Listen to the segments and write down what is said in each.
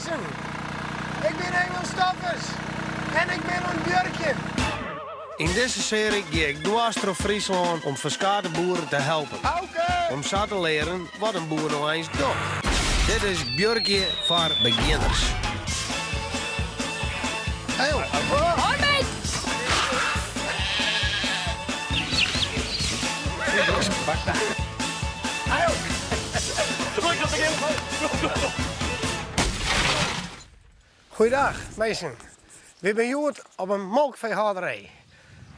minsken, ik bin Emil Stoffers en ik bin oan it buorkjen. Yn dizze searje gean ik dwars troch Fryslân om ferskate boeren te helpen. Om sa te learen wat in boer no eins docht. Dit is Buorkje foar begjinners. Hoi meid! Goeiedag minsken, wy binne hjoed op in molkfeehâlderij.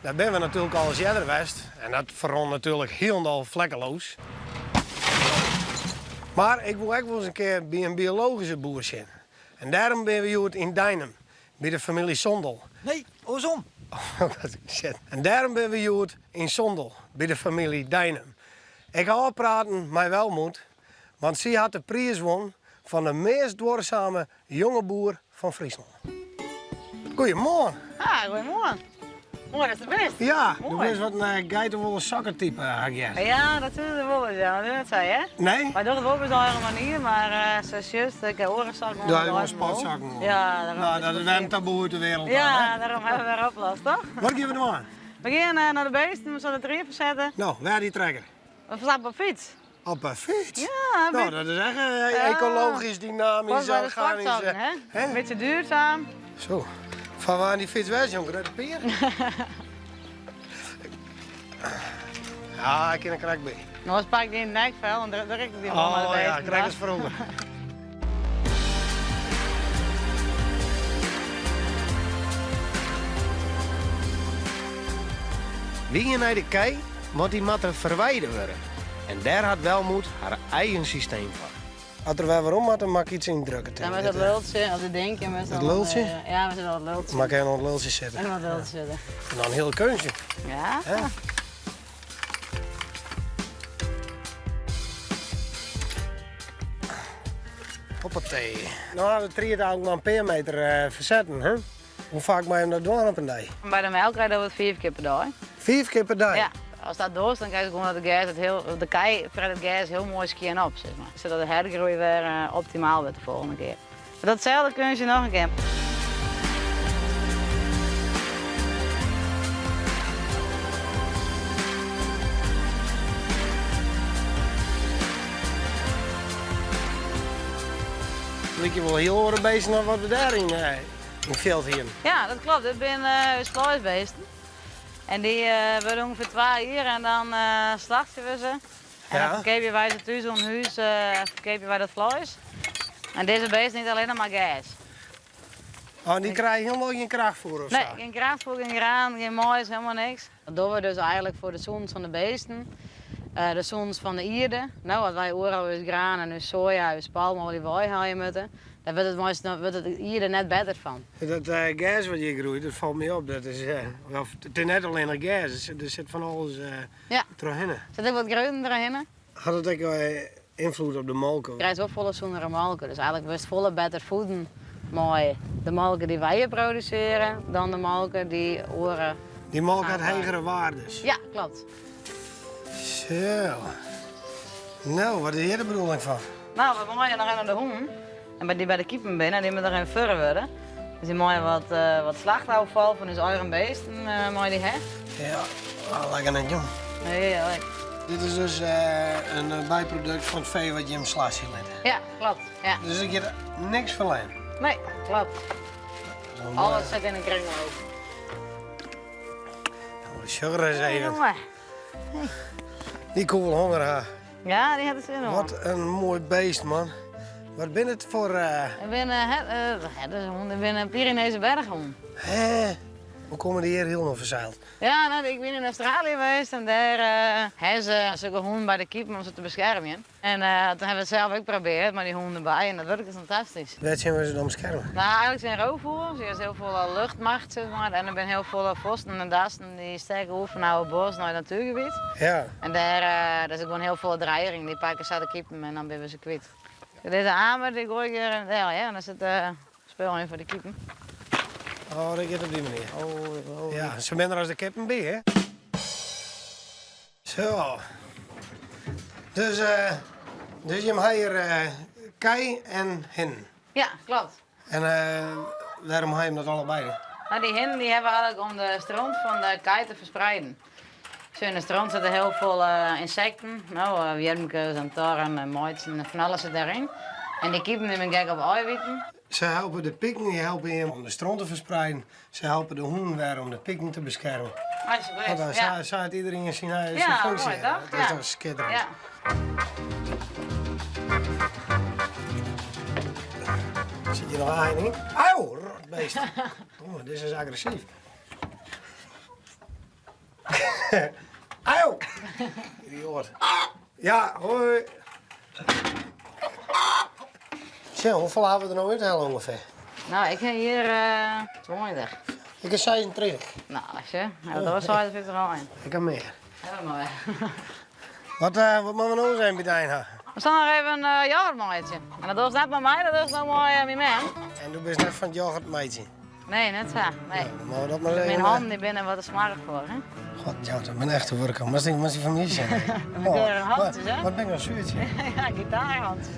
Dêr binne we natuerlik al ris earder west en dat ferrûn natuerlik hielendal vlekkeloos. Mar ik woe ek wolris in kear by in biologyske boer sjen. En dêrom binne we hjoed yn Deinum by de famylje Sondel. Nee, oarsom. Shit. En dêrom binne we hjoed yn Sondel by de famylje Deinum. Ik ha ôfpraten mei Welmoed, want sy hat de priis wûn fan de meast duorsame jonge boer fan Fryslân. Goeiemoarn. Ah, goeiemoarn. Moai datst der bist. Ja, do bist wat in geitewolle sokketype, ha ik heard. Ja, dat sizze se wolris, ja. Dat is net sa, hè? Nee? Wy dogge it wol op ús eigen manier, mar sa sjochst, ik ha oare sokken oan. Ja, je gewoan sportsokken oan. Ja, daarom. Nou, dat is wer in taboe út de wereld dan, Ja, hè? daarom hawwe we wer oplost, toch? Wat gean we dwaan? We gean nei de beesten, we sille de tried fersetten. No, wêr dy trekker? We stappe op fyts. Op 'e fyts? Ja. No, dat is echt ekologysk, dynamysk, organysk. Hè? Een beetje duurzaam. Zo. Fan waar dy fyts west, jong? Grutte Pier? Ja, ik kin der krekt by. No, pak ik dy yn it nekfel en dan rik ik dy wol nei de Oh ja, beesten krekt ta. as froeger. Wy gean nei de kij, want dy moatte ferweide wurde. En dêr hat Welmoed har eigen systeem foar. As der wer werom moat, dan moat ik iets yndrukke. Dan moat dat lultsje, of dat dinkje. Het lultsje? Ja, we zitten al het lultsje. Moat ik even oan it lultsje sitte. En het lultsje sitte. En dan in hiel keunstje. Ja. Hè? Hoppatee. No ha we tried eigentlik mar in pear meter eh, fersetten, hè? Hoe faak moatte je dat dwaan op in dei? By de melkkerij dogge we it fiif kear per dei. Fiif kear per dei? Ja. As dat dochst, dan krijst gewoan dat de gers it hiel, de kij fret it gers hiel moai skjin op, sis mar. Sadat de hergroei wer eh, optimaal wurdt de folgjende kear. Datselde keunstje noch in kear. Lykje wol hiel oare beesten dan wat we dêr yn eh, yn it fjild hienen. Ja, dat klopt. Dit binne uh, ús fleisbeesten. En dy uh, wurde ûngefear twa jier en dan uh, slachtsje we se. En dan ferkeapje wy se thús oan hús, ferkeapje wy dat fleis. En dizze beesten ite allinnich mar gers. Oh, dy krije hielendal gjin krachtfoer of sa? Nee, gjin krachtfoer, gjin graan, gjin mais, helemaal niks. Dat dogge we dus eigenlik foar de sûnens fan de beesten, de sûnens fan de ierde. No, as wy oeral ús graan en ús soja, ús palmoalje weihelje moatte, dêr wurdt it meast, wurdt de ierde net better fan. Dat gers wat hjir groeit, dat falt my op. Dat is, it is net allinnich gers, der sit fan alles Ja. trochhinne. Sit ek wat krûden trochhinne. Hat it ek ynfloed op de molke? Krijst wol folle sûnere molke, dus eigenlik wurdst folle better voeden mei de molke dy't wy hjir produsearje dan de molke dy't oare. Dy molke hat hegere waardes? Ja, klopt. Zo. No, wat is hjir de bedoeling fan? No, we meie noch even de hûn. En by dy by de kipen binne, dy moatte noch even furre wurde. Dus dy meie wat, wat slachtôffal fan ús eigen beesten meie dy ha. Ja, oh, lekker net jong. Hearlik. Dit is dus in byprodukt fan it fee wat jim slachtsje litte. Ja, klopt. Ja. Dus der giet niks ferlern? Nee, klopt. Alles sit yn de kringloop. Sjoch ris even. Jonge. Dy koe wol honger ha. Ja, dy hat der sin oan. Wat in moai beest, man. Wat binne it foar... It binne herdershûnen, it binne Pyreneese berchhûnen. Hè? Hoe komme dy hjir hielendal ferseild? Ja, no, ik bin yn Australië west en dêr ha se sokke hûnen by de kipen om se te beskermjen. En toen ha we it sels ek probearre mei dy hûnen derby en dat wurket fantastysk. Wêrtsjin wurde se dan beskerme? No, eigenlik tsjin roofûgels. Hjir is hiel folle luchtmacht, sis mar. En der binne hiel folle vossen en dassen dy stekke oer fan oude bos nei it natuergebiet. Ja. En dêr, dêr is ek gewoan hiel folle dreiging. Dy pakke sa de kipen en dan binne we se kwyt. Dizze amer dy goai ik hjir even del, ja. En dan sit spul yn foar de kipen. Oh, dat giet op dy manier. Oh, oh. Ja, se minder as de kippen by, hè? Zo. Dus, uh, dus jim ha hjir uh, kij en hinnen. Ja, kloppet. En wêrom ha jim dat allebeide? No, dy hinnen dy hawwe we eigentlik om de stront fan de kij te ferspreiden. Sjoch, yn de stront sitte hiel folle ynsekten, no, wjirmkes en torren en maitsen en fan alles sit dêryn. En dy kipen dy binne gek op aaiwiten. Se helpe de piken, dy helpe jim om de stront te ferspreiden. Se helpe de hûnen wer om de piken te beskermen. Alsjeblieft, ja. Sa hat iederien syn eigen ja, funksje. Moai, toch? Dat is toch skitterend. Ja. Sit hjir noch aaien yn? Au, rotbeest. Oh, dizze is agressyf. Au! Idioat. Ja, hoi. Tsja, hoefolle hawwe we der no úthelle ûngefear? No, ik ha hjir 20. Ik ha 36. No, sjoch, dat was 56 aaien. Ik ha mear. Hawwe we mar wer. Wat, wat moatte we no ris even by dy ha? We sille noch even yoghurt meitsje. En dat dochst net mei my, dat dochst no mei myn mem. En do bist net fan it yoghurt meitsjen? Nee, net sa. Nee. Nou, dan moatte we dat mar even... Myn hannen dy binne wat te smoarch foar, hè? God, ja, dat binne echte wurken. Moatst dy fan my sjen. Oh, handjes, hè? Wat bin ik in suertsje. Ja, gitaarhandjes.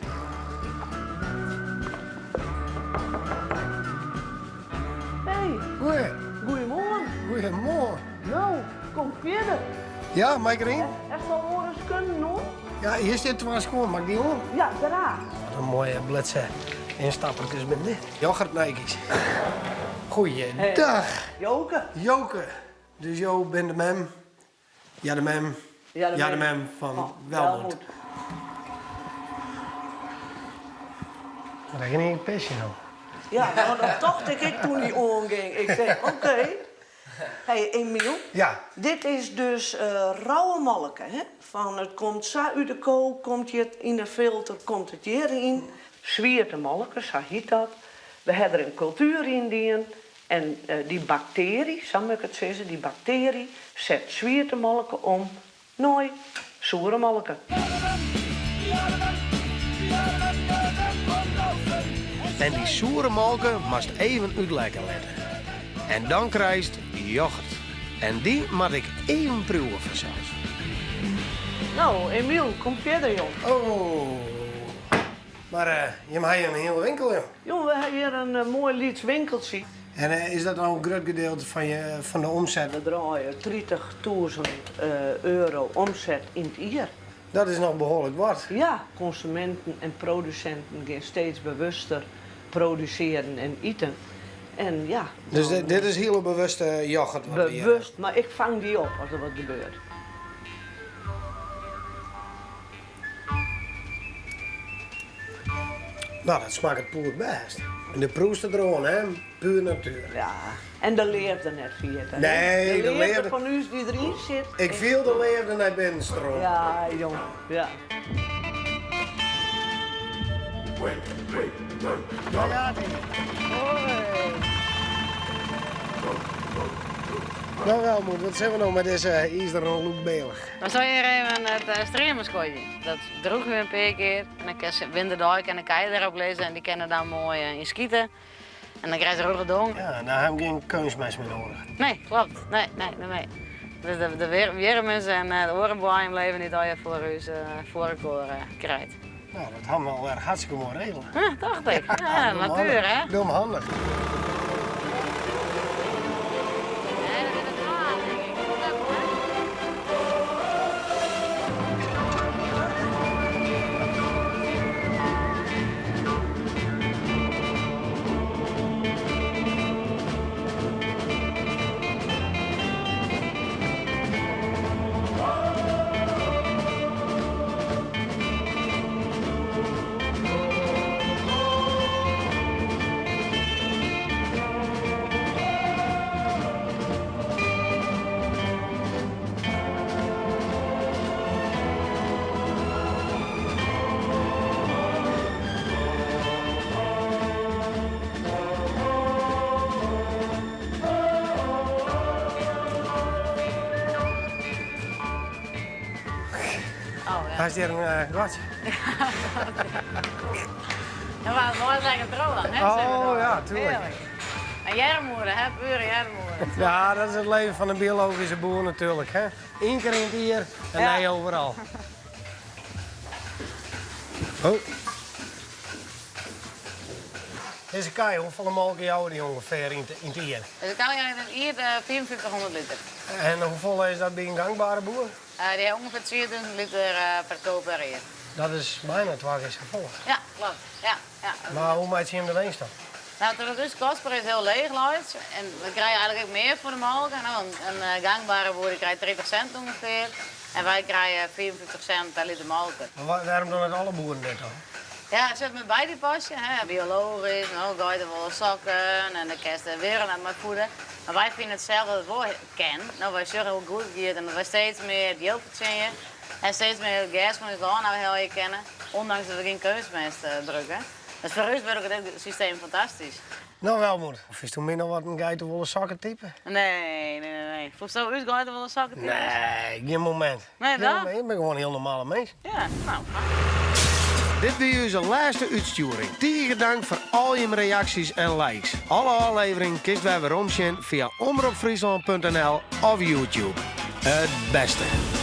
Hey. Goeie. Goeiemoarn. Goeiemoarn. No, kom fierder. Ja, mei ik deryn? Hast al oare skuon oan? Ja, hjir stiet twa skuon. Mei ik dy oan? Ja, graach. Wat in moaie blitse ynstapperkes binne dit. Yoghurt Nike's. Goeiedag. Joke. Joke. Dus jo binne de mem, ja de mem, ja de mem fan Welmoed. Mar dêr gean ik pisje no. Ja, no dat tocht ik ek toen dy oanging. Ik tink, oké. Hey Emiel, Ja. dit is dus rauwe molke, hè? Fan it komt sa út de ko, komt hjir yn de filter, komt it hjiryn. Swiete molke, sa hjit dat. We ha der in kultuer yn dien en dy baktearje, sa moat ik it sizze, dy baktearje set swiete molke om nei soere molke. En dy soere molke moatst even útlekke litte. En dan krijst yoghurt. En dy moat ik even priuwe fansels. No, Emiel, kom fierder, jong. Oh, mar jim ha hjir in hiele winkel, jong. Jong, we ha hjir in moai lyts winkeltsje. En is dat no in grut gedeelte fan, je, fan de omset? We draaie 30.000 euro omset yn it jier. Dat is noch behoarlik wat. Ja, konsuminten en produsinten gean steeds bewuster produsearjen en iten. En ja. Dus dit is hiele bewuste yoghurt? Bewust, mar ik fang dy op as der wat gebeurt. No, dat smakket poerbêst. En do proefst it deroan, hè? Puer natuer. Ja, en de leafde net ferjitte. Nee, de leafde fan ús dy't deryn sit. Ik fiel de leafde nei binnen stromen. Ja, jong, ja. No Welmoed, wat sille we no mei dizze izeren lûkbelich? We sille hjir even it streamers goaie. Dat droege we in pear kear en dan kin se winterdei kin de kij derop lizze en dy kinne dan moai yn skite. En dan krijst rûge dong. Ja, dan ha we gjin keunstmest mear noadich. Nee, kloppet. Nee, nee, nee, nee. Dus de wjirmers en de oare boaiemleven dy't allegear foar ús foar elkoar krijt. No, dat ha we alwer hartstikke moai regele. Ja, tocht ik. Ja, natuer, hè? Dom handich. Hast hjir in gatsje? Ja, mar it moai lekker troch, hè? Oh ja, tuurlijk. En earmoede, hè? Pure earmoede. Ja, dat is it leven fan in biologyske boer natuerlik, hè? Ien kear yn it jier en nij overal. Oh. Dizze kij, hoefolle molke jouwe dy ûngefear yn it jier? Dizze kij jout yn it jier 5500 liter. En hoefolle is dat by in gangbare boer? Dy ha ûngefear 10,000 liter per ko per jier. Dat is byna twa kear safolle. Ja, kloppet. Ja, ja. Mar hoe meitsje jim de winst dan? No, trochdat ús kostpriis hiel leech leit en we krije eigentlik ek mear foar de molke. No, in gangbare boer dy krijt 30 sint ûngefear en wy krije 55 sint per liter molke. Mar wêrom dogge net alle boeren dit dan? Ja, it moat by dy pasje, hè. Biologysk, no, geitewollen sokken en dêr kinst de wjirm net mei fiede. Mar wy fine it sels dat it wol kin. No, wy sjogge hoe goed it giet en dat wy steeds mear jild fertsjinje en steeds mear gers fan ús lân ôfhelje kinne, ûndanks dat we gjin keunstmest brûke. Dus foar ús wurket dit systeem fantastysk. No Welmoed, fynsto my noch wat in geitewollen sokken type? Nee, nee, nee, nee. Fûnsto ús geitewollen sokken types? Nee, gjin momint. Nee, dat? Ik bin gewoan in hiel normale mins. Ja, no, fijn. Dit wie ús lêste útstjoering. Tige dank foar al jim reaksjes en likes. Alle ôfleveringen kinst wer weromsjen fia omropfryslan.nl of YouTube. It bêste.